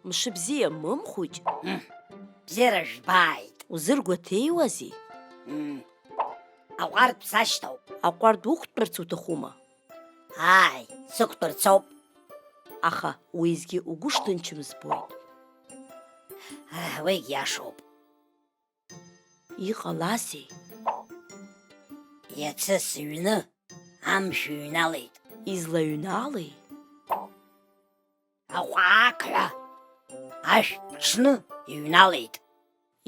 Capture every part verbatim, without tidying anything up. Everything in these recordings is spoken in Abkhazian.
Мшыбзиа, Мымхәыҷ. Мм, бзиара жәбааит. Узыргәаҭеиуазеи? Мм, аҟәардә сашьҭоуп. Аҟәардә уқәтәарц уҭахума? Ааи, сықәтәарц ауп. Аха уеизгьы угәы шҭынчым збоит. Ах, уигь иашоуп. Иҟалазеи? Иацы сыҩны амшә ҩналеит. Излаҩналеи? Аҟәаақҳәа ашә ԥҽны иҩналеит.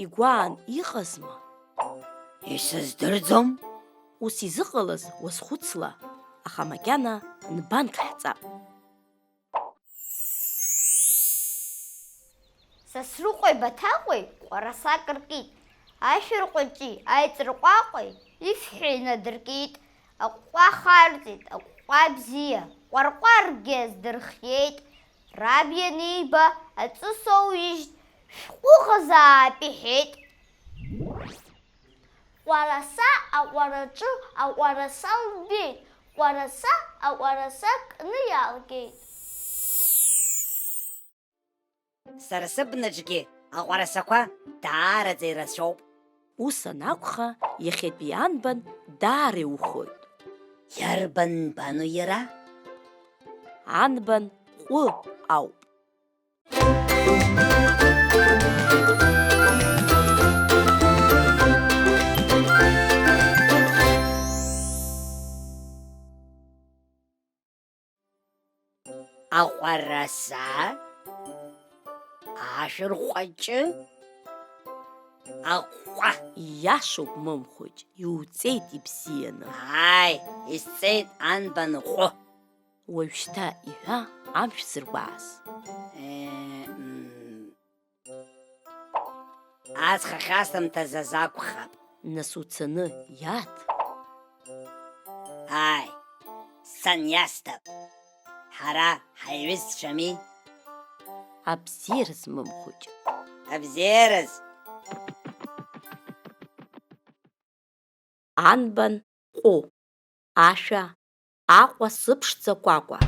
Игәаан иҟазма? Исыздырӡом. Ус изыҟалаз уазхәыцла, аха макьана нбанк ҳҵап. Сасрыҟәеи Баҭаҟәеи ҟәарасак ркит, ашәарҟәыҷи аиҵарҟәаҟәеи ифҳәа инадыркит, аҟәҟәа харҵеит, аҟәҟәа бзиа, ҟәарҟәаргьы аздырхиеит, раб ианиба, аҵыс оуижьт, шәҟәыӷазаап иҳәеит. Ҟәараса аҟәараҿы аҟәараса лбеит, ҟәараса аҟәараса кны иаалгеит. Сара сыбнаҿгьы аҟәарасақәа даараӡа ирацәоуп. Ус анакәха, иахьатәи анбан даара иухоит. Иарбан нбану иара? Анбан ҟәы ауп. Аҟәараса, ашәырҟәаҷы, аҟәҟәа. Иашоуп, Мымхәыҷ, иуҵеит ибзианы. Ааи, исҵеит анбан ҟәы. Уажәшьҭа иҳәа амшә зыргәааз. Е, м. Аҵх ахьасымҭаз азы акәхап. Нас уцаны иаҭ. Ааи, сан иасҭап. Ҳара ҳаиҩызцәами. Абзиараз, Мымхәыҷ. Абзиараз. Анбан ҟәы, ашәа, Аҟәа сыԥшӡа Кәакәа.